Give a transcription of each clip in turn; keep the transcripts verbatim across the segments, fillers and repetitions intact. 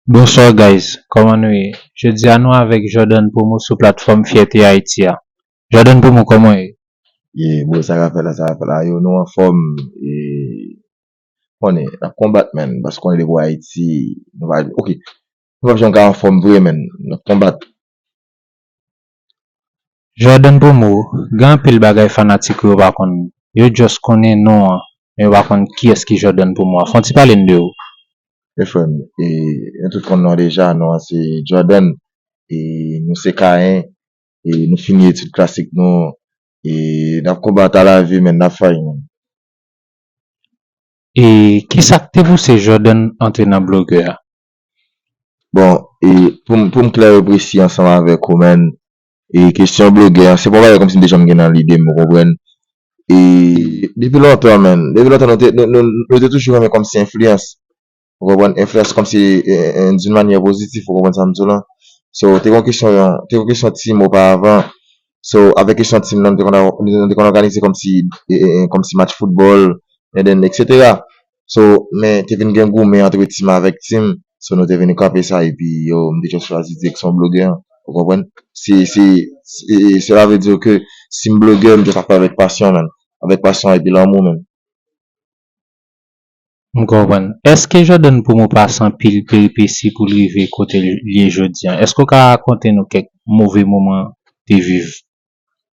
Bonsoir guys, kòman nou ye? Jodi a nou avèk Jordan Pomo sou platfòm Fyète Ayiti a. Jordan Pomo, kòman w ye? Ye, bro, sa k ap fèt la, sa k ap fèt la, yo, nou anfòm, e, konnen, n ap konbat, man, paske konnen depi w Ayiti, nou pa, ok, nou p ap janm ka anfòm vre, man, n ap konbat. Jordan Pomo, gen anpil bagay fanatik ou yo pa konn. Yo just konnen non an, men yo pa konn kiyès ki Jordan Pomo a. Fè yon ti pale n de ou. E frè m, e, nou tout konn non an deja, non an se Jordan, e, nou se Kayen, e, nou fini etid klasik nou, e, n ap konbat a lavi, man, n ap fay, man. E kisa k te pouse Jordan antre nan blogè a? Bon, e pou m, pou m klè e presi ansanm avèk ou, man, e kesyon blogè an, se pa yon bagay kòmsi m te janm gen nan lide m, ou konprann? E depi lontan, man, depi lontan nou te, nou, nou, nou te toujou renmen kòmsi enfliyans. Ou konprann? Enfliyans kòmsi, e, e, d'une manière positive, ou konprann sa m di w lan? So, te gen kesyon, te gen kesyon team oparavan. So, avèk kesyon team nan, nou te konn, nou te konn òganize kòmsi, e, e, e, kòmsi match football, and then, et cetera. So, men te vin gen goumen antre team avèk team. So, nou te vin kanpe sa, epi yo, m te just chwazi direksyon blogè an. Ou konprann? Se, se, se, cela veut dire que si m blogè, m just ap fè avèk pasyon, man. Avèk pasyon epi lanmou, man. M konprann. Èske Jordan Pomo pase anpil peripesi pou l rive kote l ye jodi a? Èske w ka rakonte nou kèk move moman w te viv?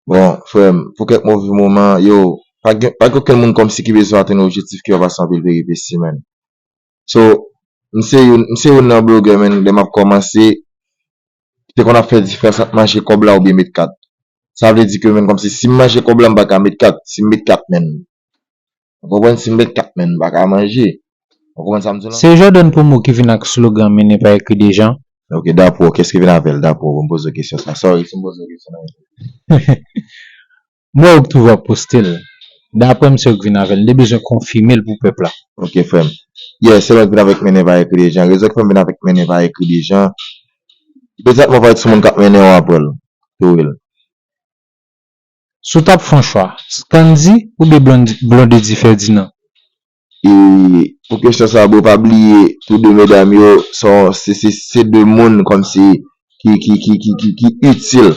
Bon, frè m, pou kèk move moman, yo, pa gen, pa gen okenn moun kòmsi ki bezwen atenn objektif ki pa pase anpil peripesi, man. So, m se youn, m se youn nan blogè, man, lè m ap kòmanse, te konn ap fè diferans ant manje kòb la oubyen met kat. Sa vle di ke, man, kòmsi si m manje kòb la, m pa ka met kat. Si m met kat, man, ou konprann, si m met kat, man, m pa ka manje. Ou konprann sa m di w lan? Se Jordan Pomo ki vin ak slogan mennen pa ekri deja. Ok, dapre w, kiyès ki vin avè l? Dapre w, pou m poze w kesyon sa. Sorry, si m poze w kesyon nan. M wè w k toujou ap poste l. Daprè m, se w k vin avè l. M te bezwen konfime l pou pèp la. Ok, frè m. Yeah, se mwen k vin avèk mennen pa ekri deja. Rezon ki fè m vin avèk mennen pa ekri deja. Egzakteman, pa sou moun k ap mennen w apre l. Tou wi l. Si w t ap fè yon chwa, Scandy oubyen Blondy, Blondedy Ferdinand? E pou kesyon sa, bro, pa bliye, tou de medam yo, se, se, se, se de moun kòmsi ki, ki, ki, ki, ki, ki itil,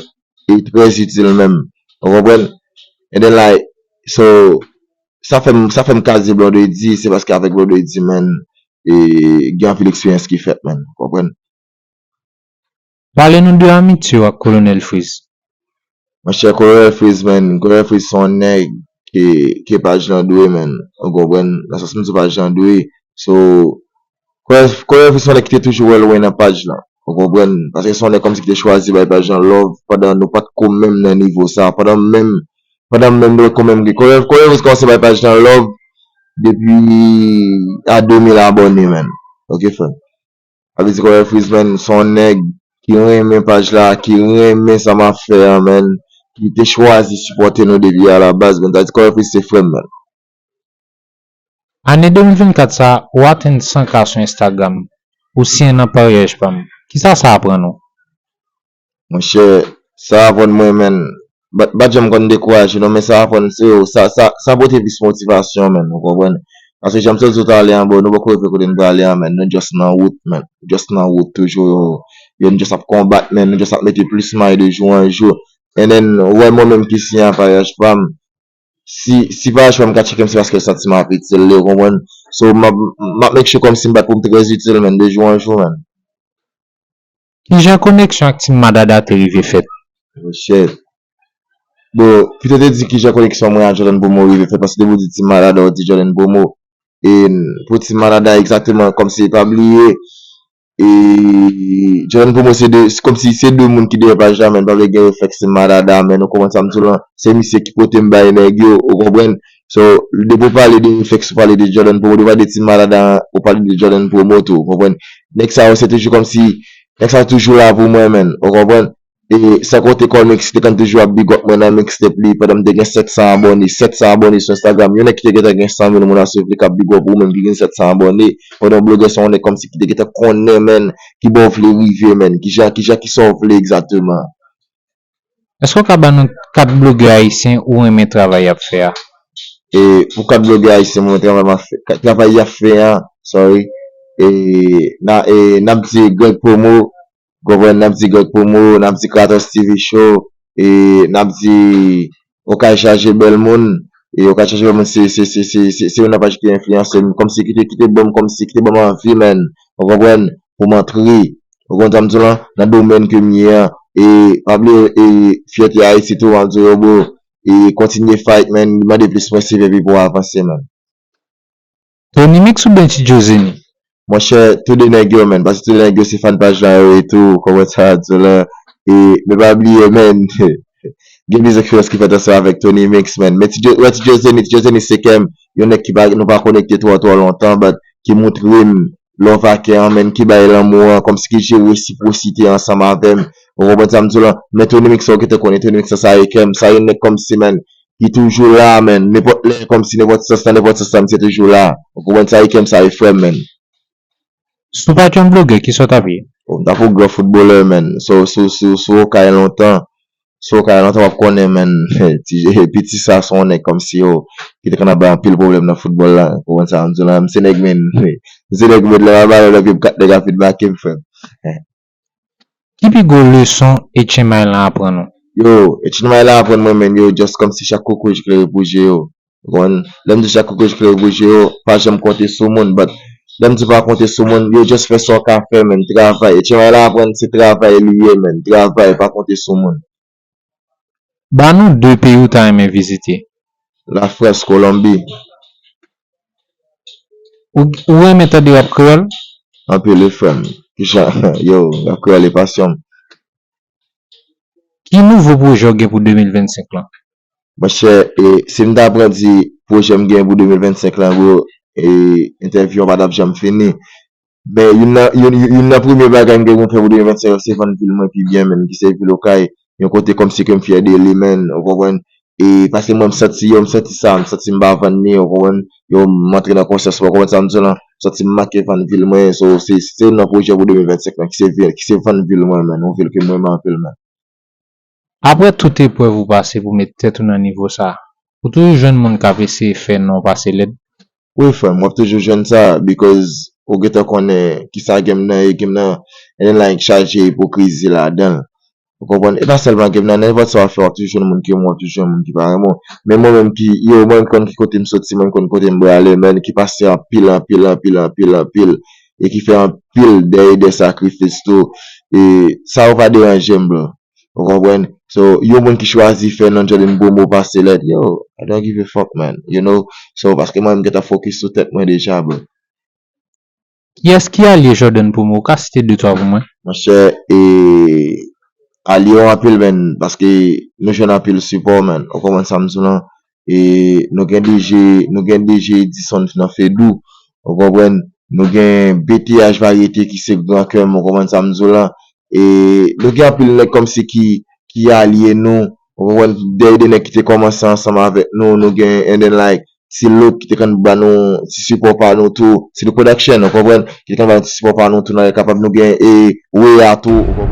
e trè itil menm. Ou konprann? And then, like, so, sa fè m, sa fè m ka di Blondedy, se paske avèk Blondedy, man, e gen anpil eksperyans ki fèt, man. Ou konprann? Pale nou de amitye w ak Kolonèl Freeze. Monchè, Kolonèl Freeze, man, Kolonèl Freeze se yon nèg ke, ke paj lan dwe, man. Ou konprann? Nan sans m di paj lan dwe. So, Kolonèl, Kolonèl Freeze se yon nèg ki te toujou wè lwen nan paj lan. Ou konprann? Paske se yon nèg kòmsi ki te chwazi bay paj lan love pandan nou pa t ko menm nan nivo sa. Pandan menm, pandan menm nou ko menm gen. Kolonèl, Kolonèl Freeze kòmanse bay paj lan love depi a de mil abòne, man. Ok, frè m. Sa vle di Kolonèl Freeze, man, se yon nèg ki renmen paj la, ki renmen sa m ap fè an, man, ki te chwazi sipòte nou depi alabaz, man. Sa vle di Kolonèl Freeze se frè m, man. Ane de mil vennkat sa, ou atenn san K sou Instagram. Ou siyen nan paryaj pa m. Kisa sa aprann ou? Monchè, sa aprann mwen, man, m pa, m pa t janm konn dekouraje non, men sa aprann se yo, sa, sa, sa pote plis motivasyon, man, ou konprann? Paske jan m sot di w talè an, bro, nou poko rive kote n prale an, man, nou just nan wout, man, just nan wout toujou, yo, yo, nou just ap konbat, man, nou just ap mete plis may de jou an jou. And then, ou wè mwen menm ki siyen a paryaj pa m, si, si paryaj pa m ka tcheke m, se paske l santi m ap itil li, ou konprann? So, m ap, m ap make sure kòmsi m bat pou m trè itil, man, de jou an jou, man. Kijan koneksyon ak Team Madada te rive fèt? Oh, shit. Bon, pito te di kijan koneksyon mwen ak Jordan Pomo rive fèt, paske depi w di Team Madada, w di Jordan Pomo. E pou Team Madada, egzakteman, kòmsi pa bliye, e Jordan Pomo se de, se kòmsi se de moun ki dèyè paj la, men pa vle gen reflèks Team Madada, men ou konprann sa m di w lan, se misye ki pote m bay nèg yo, ou konprann? So, depi w pale de reflèks, ou pale de Jordan Pomo, depi w pale de Team Madada, ou pale de Jordan Pomo tou, ou konprann? Nèg sa yo, se toujou kòmsi, nèg sa yo toujou la pou mwen, man, ou konprann? E san konte Colmix ki te konn toujou ap big up mwen nan mixtape li, pandan m te gen sèt san abòne, sèt san abòne sou Instagram, yon nèg ki te gentan gen san mil moun ap swiv li k ap big up ou menm ki gen sèt san abòne, pandan yon blogè se yon nèg kòmsi ki te gentan konnen, man, ki bò w vle rive, man, kijan, kijan, kisa w vle egzakteman. Èske w ka ban nou kat blogè ayisyen ou renmen travay y ap fè a? E pou kat blogè ayisyen mwen renmen travay m ap fè, travay y ap fè a, sorry. e, na, e, n ap di Greg Promo, ou konprann, n ap di Greg Promo, n ap di Kratos T V Show, e, n ap di Okay Chaje Bèl Moun, e, Okay Chaje Bèl Moun, se, se, se, se, se, se youn nan paj ki enfliyanse m, kòmsi ki te, ki te ban m, kòmsi ki te ban m anvi, man, ou konprann, pou m antre, ou konprann sa m di w lan, nan domèn ke m ye an, e, pa bliye, e, fyète Ayiti tou, m ap di w, yo, bro, e, kontinye fight, man, mande plis mwen, se vèb pou avanse, man. Tony Mix oubyen Ti Joe Zeni? Monchè, tou de nèg yo, man. Paske tou de nèg yo se fan paj la yo e tou, kòman sa di la. E, men pa bliye, man, gen biznis ki fèt ansanm avèk Tony Mix, man. Men Ti Joe, wè Ti Joe Zeni, Ti Joe Zeni se kè m, yon nèg ki pa, nou pa konekte twò, twò lontan, but ki montre m love a kè an, man, ki bay lanmou an, kòmsi ki jere resipwosite ansanm avè m. Ou konprann sa m di w lan? Men Tony Mix, ou gentan konnen Tony Mix, sa, sa e kè m, sa e nèg kòmsi, man, ki toujou la, man. Nenpòt lè, kòmsi nenpòt sans nan nenpòt sans la, misye toujou la. Ou konprann sa e kè m, sa e frè m, man. Si w pa t yon blogè, kisa w t ap ye? Bon, m t ap yon gran foutbolè, man. So, sou, sou, sou Okay lontan, sou Okay lontan, w ap konnen, man. Ti, piti sa, se yon nèg kòmsi yo, ki te konn ap bay anpil pwoblèm nan foutbòl la. Ou konprann sa m di w lan? M se nèg, man. M se nèg, man, lè m ap balon nan pye m, kat nèg ap vin make m, frè m. Ki pi gwo leson H M I lan aprann ou? Yo, H M I lan aprann mwen, man, yo, just kòmsi chak koukouj klere pou je yo. Ou konprann? Lè m di chak koukouj klere pou je yo, pa janm konte sou moun, but lè m di pa konte sou moun, yo, just fè sa w ka fè, man, travay. H M I lan aprann se travay li ye, man, travay, pa konte sou moun. Ba nou de peyi ou ta renmen vizite. Lafrans, Kolonbi. Ou, ou renmen tande rap kreyòl? Anpil, wi, frè m. Kijan? Yo, rap kreyòl e pasyon m. Ki nouvo pwojè w gen pou de mil vennsenk lan? Monchè, e, si m ta pran di pwojè m gen pou de mil vennsenk lan, bro, e, entèvyou an pa t ap janm fini. Men youn nan, youn, youn nan premye bagay m gen pou m fè pou de mil vennsenk lan, se vann vil mwen pi byen, man, ki se vil Okay. Yon kote kòmsi ke m fyè de li, man, ou konprann? E paske mwen, m santi yo, m santi sa, m santi m pa vann li, ou konprann? Yo, m antre nan konsyans mwen, ou konprann sa m di w lan? M santi m make vann vil mwen, so, se, se youn nan pwojè pou de mil vennsenk lan, ki se vil, ki se vann vil mwen, man, yon vil ke m renmen anpil, man. Apre tout eprèv ou pase pou met tèt ou nan nivo sa, ou toujou jwenn moun k ap eseye fè non w pase lèd? Wi, frè m, w ap toujou jwenn sa, because ou gentan konnen kisa game nan ye, game nan, and then, like, chaje ipokrizi ladan l. Ou konprann? E pa sèlman game nan, nenpòt sa w ap fè, w ap toujou jwenn moun ki renmen w, w ap toujou jwenn moun ki pa renmen w. Men mwen menm ki, yo, mwen m konn ki kote m soti, mwen m konn kote m prale, man, ki pase anpil, anpil, anpil, anpil, anpil, e ki fè anpil dèy e dè sakrifis tou. E sa yo pa deranje m, bro. Ou konprann? So, yon moun ki chwazi fè non Jordan Promo pase lèd, yo, I don't give a fuck, man. You know? So, paske mwen, m gentan focus sou tèt mwen deja, bro. Kiyès ki alye Jordan Promo? Ou ka site de twa pou mwen? Monchè, e, alye yo anpil, man, paske nou jwenn anpil sipò, man. Ou konprann sa m di w lan? E nou gen D J, nou gen D J Edison nan Fedou. Ou konprann? Nou gen B T H Varyete ki se gran kè m, ou konprann sa m di w lan? E nou gen anpil nèg kòmsi ki, ki alye nou, ou konprann, dèyè de nèg ki te kòmanse ansanm avèk nou, nou gen, and then, like, Ti Look ki te konn ban nou ti sipò pa nou tou, Ti Look Production, ou konprann, ki te konn ban nou ti sipò pa nou tou nan lè kapab, nou gen, e, Weya tou, ou konprann.